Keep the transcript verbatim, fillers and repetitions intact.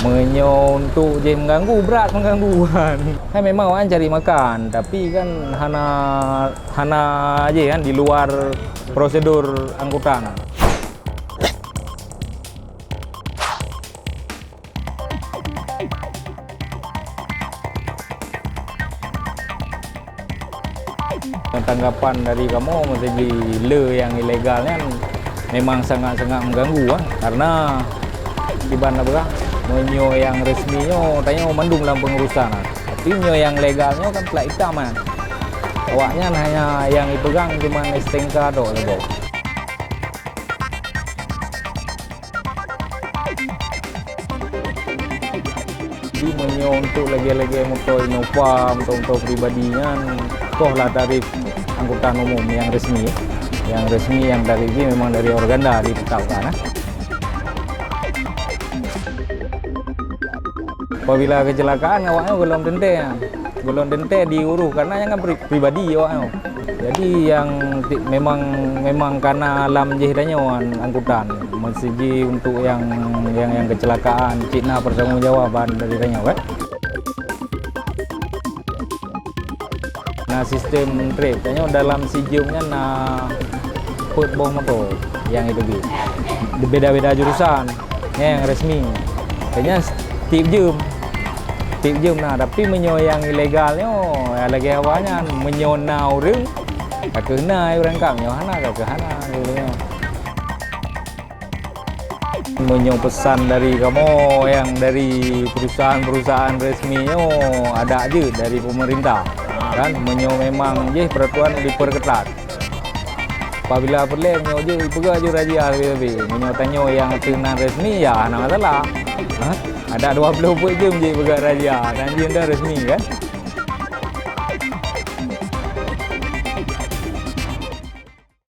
Meunyoe untuk jih mengganggu, brat mengganggu kan. Kan memang awaknyan cari makan, tapi kan hana, hana jih kan di luar prosedur angkutan. Tanggapan dari kamoe, meuseuti le nyang ilegal nyan memang sangat-sangat mengganggu, ah, karena kiban na peugah, meunyoe nyang resmi nyoe tanyoe mandum lam pengurusan, ah. Tapi meunyoe nyang legal nyoe kan plat itam, ah. Awaknyan hanya nyang ipegang cuma S T N K tok saboh. Jadi meunyoe untuk lagèe-lagèe moto Innova, moto-moto pribadi nyan, koh lah tarif angkutan umum nyang resmi. Nyang resmi, nyang tarif jih memang dari Organda ditetapkan, eh. Apabila kecelakaan, awaknyan gohlom teuntèe, gohlom teuntèe diurus, karena nyan kan pri-, pribadi awaknyan. Jadi nyang ti-, memang, memang kana lam jih tanyoe an-, angkutan. Meuseuti untuk nyang, nyang, nyang kecelakaan, cit na pertanggungjawaban dari tanyoe, kan? Na sistem trip, tanyoe dalam sijeuem nyan na peuet boh moto nyang iteubiet. Beda-beda jurusan, nyang resmi. Tanyoe tiep jeuem. Tiep jeuem na, tapi meunyoe nyang ilegal nyoe, ya lagèe awaknyan, meunyoe na ureueng, ka keuh na ureueng kap, nyoe hana, ka keuh hana, gitu nyoe. Meunyoe peusan dari kamoe nyang dari perusahaan-perusahaan resmi nyoe, adak jeuet dari pemerintah, kan? Meunyoe memang jih peraturan diperketat. Apabila peureulèe, meunyoe jeuet, ipeugah jeuet razia sabe-sabe. Meunyoe tanyoe nyang ateueh nan resmi, ya hana masalah. Ha? Adak dua ploh peuet jeuem jeuet ipeugah razia, dan jih nyan resmi, kan?